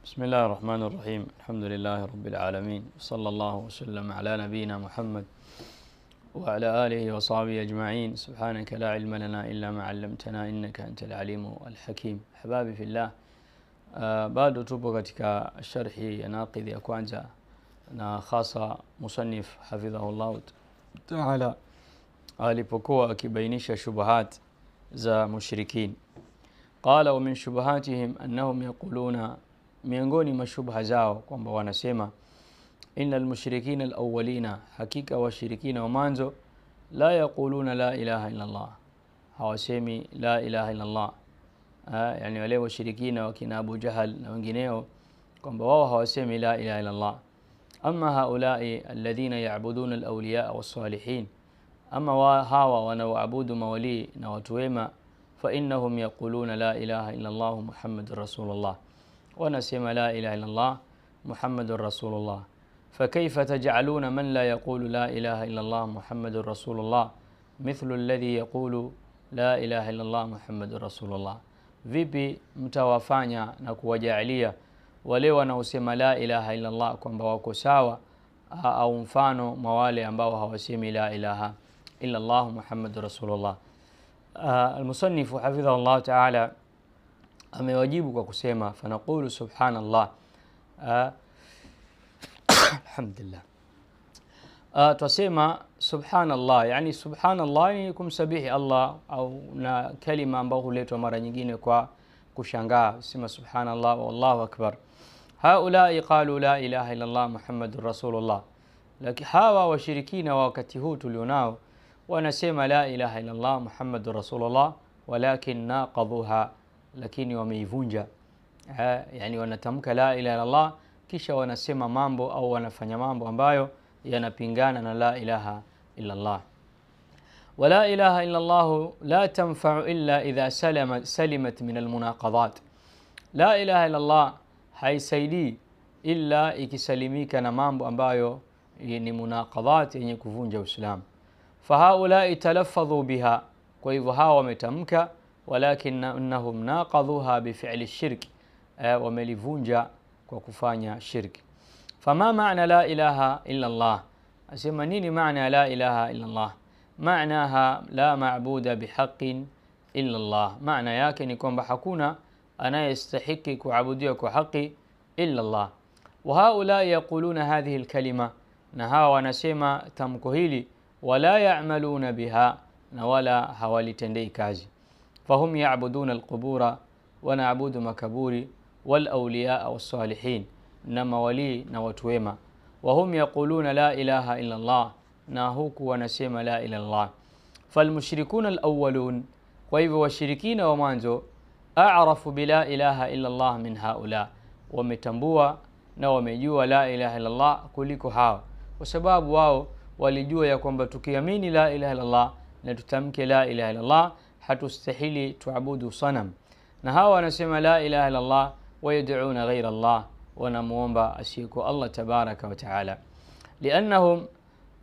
بسم الله الرحمن الرحيم الحمد لله رب العالمين صلى الله وسلم على نبينا محمد وعلى آله وصحبه أجمعين سبحانك لا علم لنا إلا ما علمتنا إنك أنت العليم الحكيم. Ahbabi fillah, bado tupo katika sharhi ya naqidhi ya kwanza na hasa musannif hafidhahullah ta'ala alipokuwa akibainisha shubuhat za mushrikin. Qala wa min shubuhatihim annahum yaquluna, miongoni mashubha zao kwamba wanasema innal mushrikina alawwalina, hakika washirikina wa mwanzo, la yaquluna la ilaha illa Allah, hawasemi la ilaha illa Allah. Yani wale washirikina wakina Abu Jahal na wengineo kwamba wao hawasemi la ilaha illa Allah. Amma haulai alladhina ya'buduna alawliya was-salihin, ama hawa wanaoabudu mawali na watu wema, fa innahum yaquluna la ilaha illa Allah Muhammadur Rasulullah, wanasema la ilaha illa Allah Muhammadur Rasulullah. فكيف تجعلون من لا يقول لا إله إلا الله محمد رسول الله مثل الذي يقول لا إله إلا الله محمد رسول الله؟ Vipi mtawafanya na kuwajalia wale wanaosema la ilaha illa Allah kwamba wako sawa au mfano mwa wale ambao hawasemi la ilaha illa Allah Muhammad Rasulullah? Al-musannif hafidhahu Allah ta'ala amewajibu kwa kusema fanaqulu subhanallah. Alhamdulillah. Tusema subhanallah, yani subhanallah ni kumsabihi Allah, au na kalima ambayo huletwa mara nyingine kwa kushangaa, sema subhanallah wallahu akbar. Haulai qalu la ilaha illa Allah Muhammadur Rasulullah, lakini hawa washirikina wakati huu tulionao wanasema la ilaha illa Allah Muhammadur Rasulullah, walakin naqadhuha, lakini wameivunja. Yani wanatamka la ilaha illa Allah kisha wanasema mambo au wanafanya mambo ambayo yanapingana na la ilaha illa Allah. Wala ilaha illa Allah la tanfa'u illa idha salimat min almunaqadat. La ilaha illa Allah haisaidii illa ikisalimika na mambo ambayo ni munaqadat yenye kuvunja Uislamu. Fahaulai talaffadhu biha, kwa hivyo hawa wametamka, walakin innahum naqadhuha bifi'li shirk, wamelivunja kwa kufanya shirki. Fama maana la ilaha illa Allah? Asema nini maana la ilaha illa Allah? Maanaha la maabuda bihaqqin illa Allah, maana yake ni kwamba hakuna anayestahiki kuabudiwa kwa haki illa Allah. Wa haula yaquluna hadhihi alkalima, na hawa wanasema tamko hili, wala ya'maluna biha, na wala hawalitendei kazi. Fahum ya'buduna alqubura, wanaabudu makaburi, والأولياء والصالحين, na wali na watu wema. Wahum yaquluna la ilaha illa Allah, na huku wanasema la ilaha illa Allah. Falmushrikuna alawwalun, kwa hivyo washirikina wa mwanzo, a'rafu bila ilaha illa Allah min haula, wametambua na wamejua la ilaha illa Allah kuliko hawa, kwa sababu wao walijua ya kwamba tukiamini la ilaha illa Allah na tutamke la ilaha illa Allah hatustahili tuabudu sanam. Na hawa wanasema la ilaha illa Allah ويدعون غير الله، ونموomba asiyekuwa Allah tabaraka wa taala. لأنهم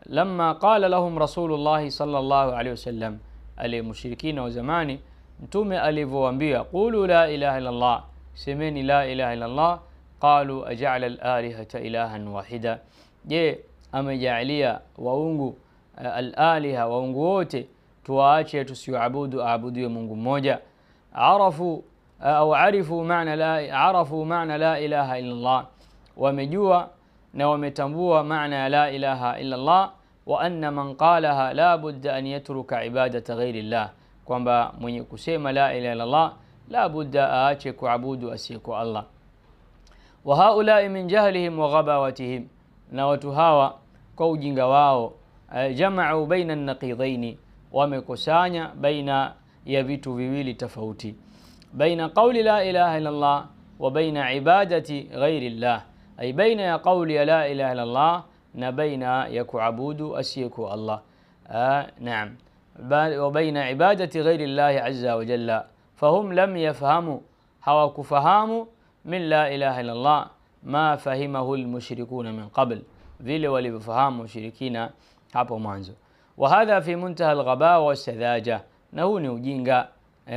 لما قال لهم رسول الله صلى الله عليه وسلم، المشركين وزماني mtume alivyowaambia qulu la ilaha illa Allah, semeni la ilaha illa Allah, qalu aj'ala al-alihata ilahan wahida, je amejalia waungu al-aliha, waungu wote tuwaache tusiabudu, aabudiwe Mungu mmoja? Arafu au arifu maana la, arafu maana la ilaha illa Allah, wamejua na wametambua maana ya la ilaha illa Allah, wa anna man qalaha la budda an yatruka ibadata ghairi Allah, kwamba mwenye kusema la ilaha illa Allah la budda aache kuabudu asiyekuwa Allah. Wa haulai min jahlihim wa ghabawatihim, na watu hawa kwa ujinga wao, jama'u baina an-naqidaini, wamekusanya baina ya vitu viwili tofauti, بين قول لا إله إلا الله وبين عبادة غير الله، أي بين قول لا إله إلا الله نبين يكعبود أسيكو الله. نعم، وبين عبادة غير الله عز وجل. فهم لم يفهموا، hawakufahamu min la ilaha illa Allah ma fahimahu almushrikuna min qabl, vile walivyofahamu mushirikina hapo mwanzo. Wa hadha fi muntaha alghaba wasadhaja, na huu ni ujinga.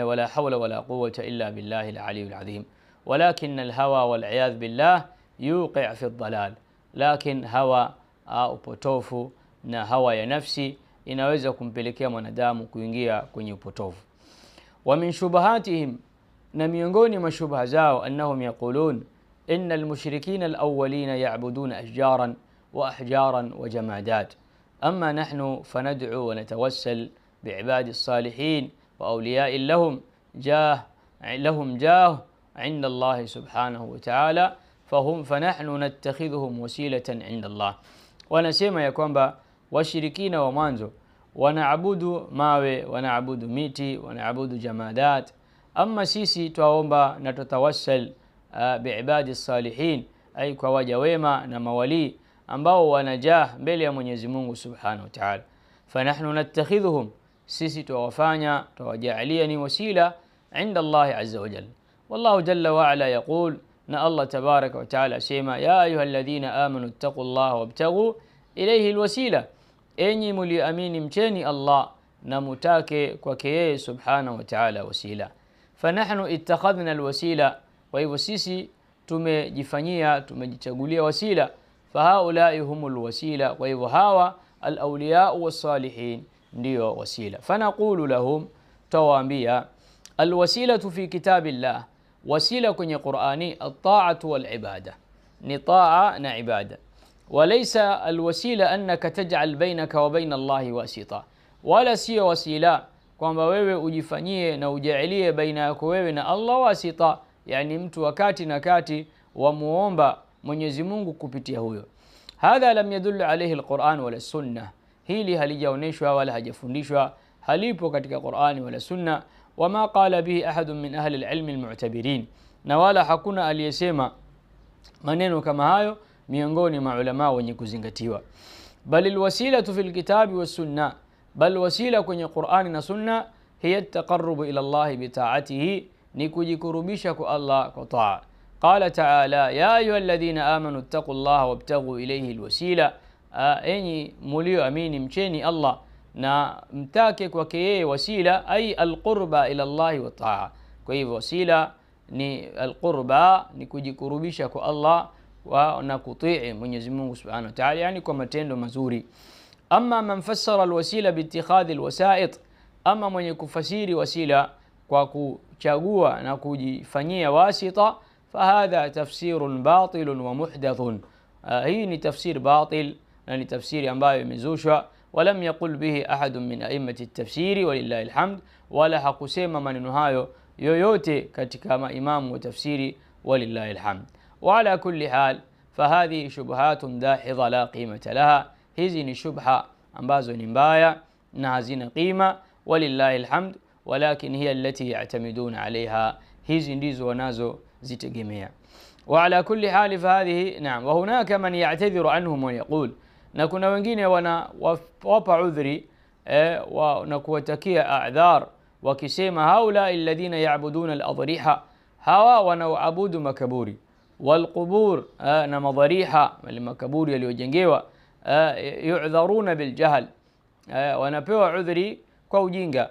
Wala hawla wala quwwata illa billahi al-ali al-azim. Walakin alhawa waliyadh billah yuqi' fi aldalal, lakin hawa upotofu na hawa ya nafsi inaweza kumpelekea mwanadamu kuingia kwenye upotofu. Wa min shubahatihim, na miongoni mwa shubha zao, annahum yaqulun inna almushrikina alawwalina ya'buduna ashjaran wa ahjaran wa jamadat, amma nahnu fanad'u wa natawassal bi'ibadi as-salihin wa awliya'i lahum jah lahum jah 'inda Allah subhanahu wa ta'ala, fahum fanahnu nattakhidhuhum wasilatan 'inda Allah. Wanasema ya kwamba washirikina wa mwanzo wanaabudu mawe, wanaabudu miti, wanaabudu jamadat, ama sisi twaomba na tutawassal biibadi salihin, ay kwa waja wema na mawali ambao wanajah mbele ya Mwenyezi Mungu Subhanahu wa Ta'ala. Fanahnu nattakhidhuhum, sisi twawafanya, twawajaalia ni wasila inda Allah azza wa jalla. Wallahu jalla wa ala yaqul, na Allah tabaraka wa taala asema, ya ayyuhalladhina amanu ittaqullaha wabtaghu ilayhi alwasila, enyi mlioamini mcheni Allah na mutake kwake yeye subhanahu wa ta'ala wasila. Fanahnu ittakhadhna alwasila, kwa hivyo sisi tumejifanyia, tumejichagulia wasila. Fahaulai humul wasila, kwa hivyo hawa alawliya wasalihin ndio wasila. Fanaqulu lahum, tawaambia alwasilatu fi kitabillah, wasila kwenye Qur'ani at-ta'atu wal ibada, ni taa na ibada. Walaysa alwasila annaka taj'al bainaka wa baina Allahi wasita, wala sio wasila kwamba wewe ujifanyie na ujaalie baina yako wewe na Allah wasita, yani mtu wakati na kati wamuomba Mwenyezi Mungu kupitia huyo. Hadha lam yadullu alayhi alquran wala sunnah, hili halijaoneshwa wala hajafundishwa, halipo katika Qur'ani wala sunna. Wama qala bihi ahadun min ahli alilmi almu'tabirin, na wala hakuna aliyesema maneno kama hayo miongoni mwa ulama wenye kuzingatiwa. Bal alwasilatu fil kitabi was sunna, bal wasila kwenye Qur'ani na sunna hiya at-taqarrub ila Allah bi ta'atihi, ni kujikurubisha kwa Allah kwa taa. Qala ta'ala ya ayyuhalladhina amanu ittaqullaha wabtaghu ilayhi alwasila, enyi mlioamini mcheni Allah na mtake kwake yeye wasila, ay alqurba ila Allah wa taa. Kwa hivyo wasila ni alqurba, ni kujikurubisha kwa Allah wa na kutii Mwenyezi Mungu Subhanahu wa Ta'ala, yani kwa matendo mazuri. Amma man fassara alwasila biittikhadhi alwasa'it, ama mwenye kufasiri wasila kwa kuchagua na kujifanyia wasita, fahadha tafsirun batilun wa muhdathun, hii ni tafsir batil na ni tafsiri ambayo imezushwa. Walam yaqul bihi ahadun min a'immati at-tafsiri walillahi alhamd, wala hakusema maneno hayo yoyote katika maimamu wa tafsiri walillahi alhamd. Wa ala kulli hal fahadhihi shubuhatun dahidha la qimata laha, hizi ni shubha ambazo ni mbaya na hazina qima walillahi alhamd, walakin hiya allati ya'tamiduna alayha, hizi ndizo wanazo zitegemea. Wa ala kulli hal fahadhihi naam. Wa hunaka man ya'tadhiru anhum wa yaqul, na kuna wengine wanawapa udhuri na kuwatakia a'dhar wakisema haula alladhina ya'buduna al-adriha, hawa wanaoabudu makaburi, walqubur na madhariha, makaburi yaliyojengewa, yu'dharuna biljahl, wanapewa udhuri kwa ujinga.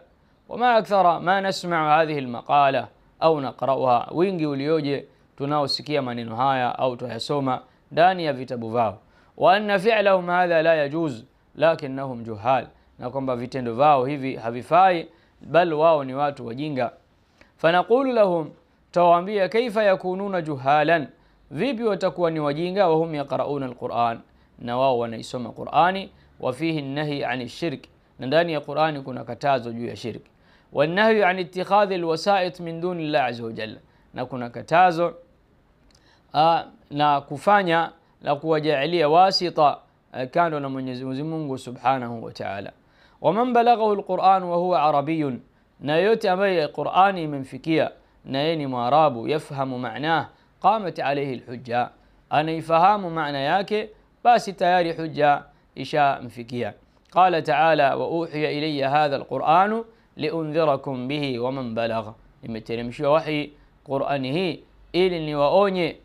Wama akthara ma nasma'u hadhihi almaqala au naqra'uha, wingi ulioje tunaosikia maneno haya au tuyasoma ndani ya vitabu vao. Wa anna fi'lahum hadha la yajuz lakinnahum juhal, na kwamba vitendo vao hivi havifai, bal wao ni watu wajinga. Fanaqulu lahum, tawaambia kaifa yakununa juhalan, vipi watakuwa ni wajinga, wa hum yaqrauna alquran, na wao wanaisoma Qur'ani. Wa fihi an-nahy 'ani shirk, na ndani ya Qur'ani kuna katazo juu ya shirki. Wa an-nahy 'an ittikhadhi alwasa'it min duni Allah azza wa jalla, na kuna katazo na kufanya na kuwajaalia wasita kando na Mwenyezi Mungu Subhanahu wa Ta'ala. Wa man balaghahu alquran wa huwa arabiyyun, na yote ambaye Qur'ani imemfikia na yeye ni Mwarabu, yafahamu maana, qamat alayhi alhujja, anaifahamu maana yake, basi tayari hujja ishamfikia. Qala ta'ala wa uhiya ilayya hadha alquran liundhirakum bihi wa man balagha, imeteremshiwa wahi Qur'ani hii ili niwaonye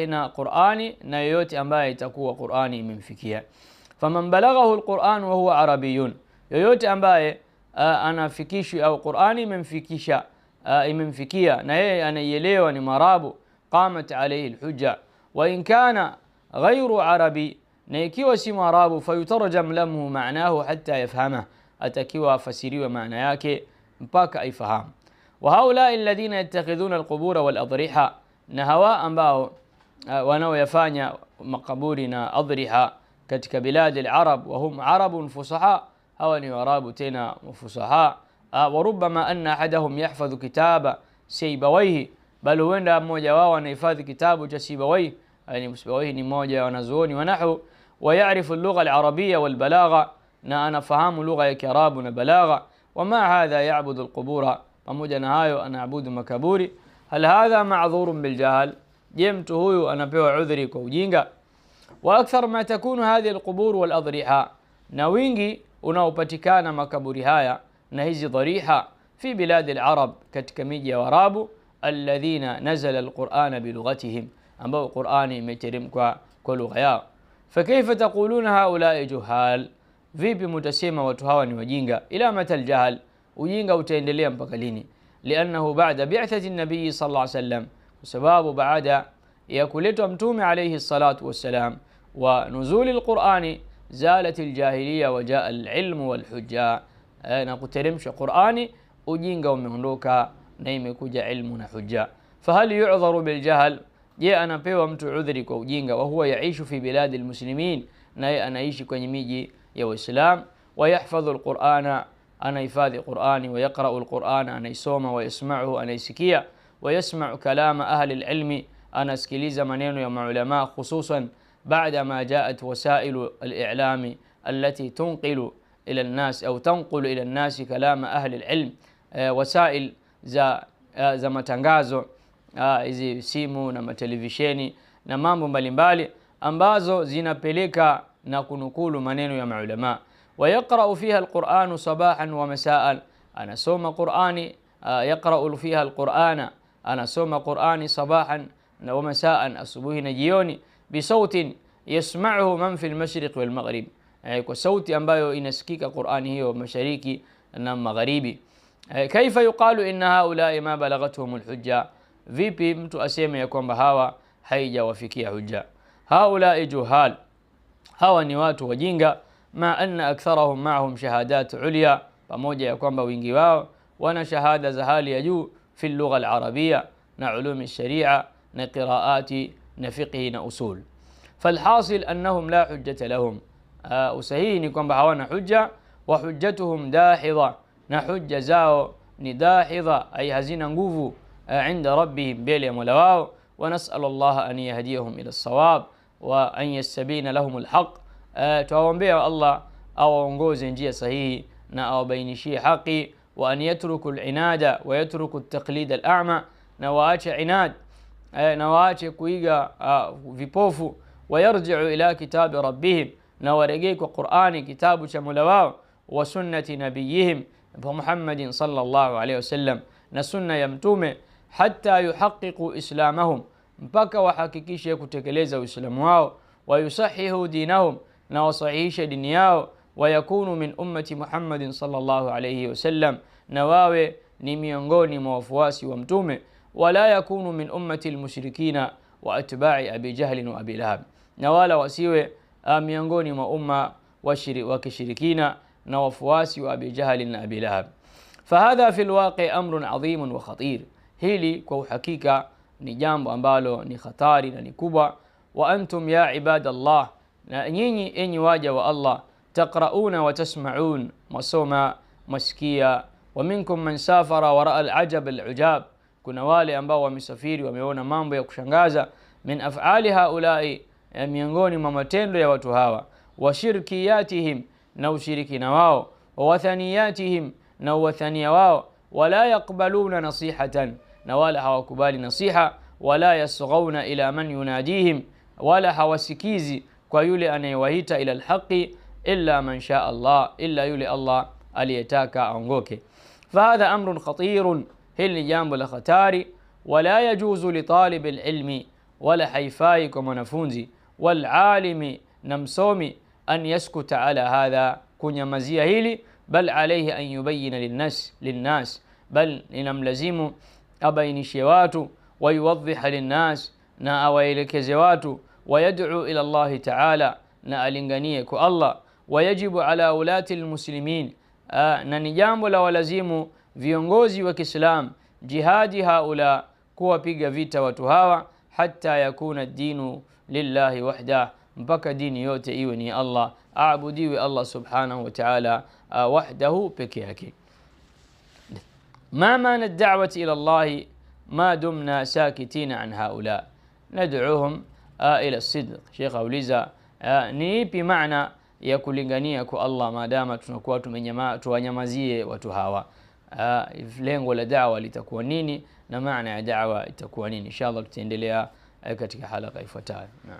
na Qur'ani na yoyote ambaye itakuwa Qur'ani imemfikia. Faman balaghahu alquran wa huwa arabiyyun, yoyote ambaye anafikishwa au Qur'ani imemfikisha imemfikia na yeye anaielewa ni Mwarabu, qamat alayhi alhujja. Wa in kana ghairu arabi, na ikiwa si Mwarabu, fayutarjam lahu maanahu hatta yafhama, atakiwa afasiriwe maana yake mpaka aifahamu. Wa haulai alladhina yattakhidhuna alqubura waladriha, na hawa ambao wanaoyafanya makaburi na adriha katika biladi alarab, wa hum arabun fusaha, hawa ni Waarabu tena fusaha. Wa rubbama anna ahadahum yahfadhu kitaba Sibawaihi, bal huenda mmoja wao anahifadhi kitabu cha Sibawaihi, yani Sibawaihi ni mmoja wa wanazuoni wa nahwu, wa ya'rifu al-lugha al-arabiyya wal-balagha, na anafahamu lugha ya Kiarabu na balagha. Wa ma hadha ya'budu al-qubura, pamoja na hayo anaabudu makaburi. Hal hadha ma'dhurun bil-jahl, je mtu huyu anapewa udhuri kwa ujinga? Wa akthar ma takunu hadhihi al-qubur wal-adriha, na wingi unaopatikana makaburi haya na hizi dhariha fi biladi al-arab, katika miji ya Waarabu, alladhina nazala al-Qur'an bilughatihim, ambao Qur'ani imeteremka kwa lugha yao. Fakaifa taquluna haula'i juhal, vipi mtasema watu hawa ni wajinga? Ila mata al-jahl, ujinga utaendelea mpaka lini? Li'annahu ba'da bi'thati an-nabiy sallallahu alayhi wasallam, kwa sababu baada ya kuletwa mtume alayhi salatu wassalam wa nuzuli al-Qur'ani zalat al-jahiliya wa jaa al-ilmu wal-hujja, na kuteremsha Qur'ani ujinga umeondoka na imekuja ilmu na hujja. Fahal yu'dharu bil-jahl, je anapewa mtu udhuri kwa ujinga? Wa huwa yaishu fi biladi al-muslimin, naye anaishi kwenye miji ya Uislamu. Wa yahfadhu al-Qur'ana, anahifadhi Qur'ani, wa yaqra'u al-Qur'ana, anaisoma, wa yasma'uhu, anaisikia, wa yasma'u kalama ahli al-ilmi, anasikiliza maneno ya maulama, hususan ba'da ma ja'at wasailu al-i'lami allati tunqilu ila an-nas au tanqulu ila an-nas kalama ahli al-ilm, wasail za matangazo, hizi simu na matelevisheni na mambo mbalimbali ambazo zinapeleka na kunukulu maneno ya maulama. Wa yaqra'u fiha al-Qur'anu sabahan wa masaan, anasoma Qur'ani, yaqra'u fiha al-Qur'ana, anasoma Qur'ani sabahan wa masaan, asubuhi na jioni, bisautin yasma'uhu man fi al-mashriq wal maghrib, kwa sauti ambayo inasikika Qur'ani hiyo mashariki na magharibi. Kaifa yuqalu inna haula'i ma balagathum al-hujja, vipi mtu aseme ya kwamba hawa haijawafikia hujja? Haula'i juhal, hawa ni watu wajinga. Ma anna aktharahum ma'ahum shahadat ulya, pamoja ya kwamba wingi wao wana shahada za hali ya juu fi lugha al-arabia na ulumi sharia na qiraati na fiqhi na usul. Falhasil annahum la hujjata lahum, usahihi ni kwamba hawana hujja. Wa hujjatuhum dahidha, na hujja zao ni dahidha, ay hazina nguvu, inda rabbihim, mbele ya Mola wao. Wa nas'al Allah an yahdiyahum ila as-sawab wa an yastabina lahum al-haq, tuwaombea Allah awaongoze njia sahihi na awabainishie haki. Wa an yatruku al-inada wa yatruku at-taqlid al-a'ma, na waache inad, na waache kuiga vipofu. Wa yarji'u ila kitabi rabbihim, na warejee kwa Qur'ani, kitabu cha Mola wao, wa sunnati nabiyihim Muhammadin sallallahu alayhi wasallam, na sunna ya mtume, hatta yuhaqqiqu islamahum, mpaka wahakikishe kutekeleza Uislamu wao, wa yusahihu dinahum, na wasahihishe dini yao, wa yakunu min ummati Muhammadin sallallahu alayhi wasallam, na wawe ni miongoni mwa wafuasi wa mtume. Wala yakunu min ummati almushrikina wa atba'i Abi Jahl wa Abi Lahab, na wala wasiwe miongoni mwa umma wa kishirikina na wafuasi wa Abi Jahl na Abi Lahab. Fahadha fi alwaqi amrun adhim wa khatir, hili kwa uhakika ni jambo ambalo ni hatari na ni kubwa. Wa antum ya ibadallah, na nyinyi enyi waja wa Allah, taqrauna wa tasma'un, masoma masikia. Wa minkum man safara wa ra'a al-ajab al-ujab, kuna wale ambao wamesafiri wameona mambo ya kushangaza. Min af'ali haulai, miongoni mwa matendo ya watu hawa, wa shirkiyatihim, na ushirikina wao, wa wathaniyatihim, na uwathania wao. Wala yaqbaluna nasihatan, na wala hawakubali nasiha. Wala yasghawna ila man yunadihim, wala hawasikizi kwa yule anayewaita ila alhaqi, illa man shaa Allah, illa yule Allah aliyetaka aongoke. Fahadha amrun khatirun, hili ni jambo la hatari. Wala yajuzu li talib alilmi, wala haifai kwa mwanafunzi, walalimi, na msomi, an yaskuta ala hadha, kunyamazia hili. Bal alayhi an yubayyina linnas, bal inamlazimu abainishie watu, wayuwadhiha linnas, na awaelekeze watu, wayad'u ila Allahi ta'ala, na alinganie kwa Allah. Wayajibu ala ulati almuslimin, na ni jambo la walazimu viongozi wa Kiislam jihadi haula, kuwapiga vita watu hawa, hatta yakuna dinu lillahi wahda, mpaka dini yote iwe ni Allah, aabudiwe Allah subhanahu wa ta'ala wahdahu, peke yake. Ma maana da'wati ila Allahi ma dumna sakitina an haula nad'uhum ila sidq. Sheikh auliza ni ipi maana ya kulingania kwa Allah maadama tunakuwa tuwanyamazie watu hawa? Lengo la da'wa litakuwa nini na maana ya da'wa itakuwa nini? Inshallah tutaendelea katika halaka ifuatayo. Naam.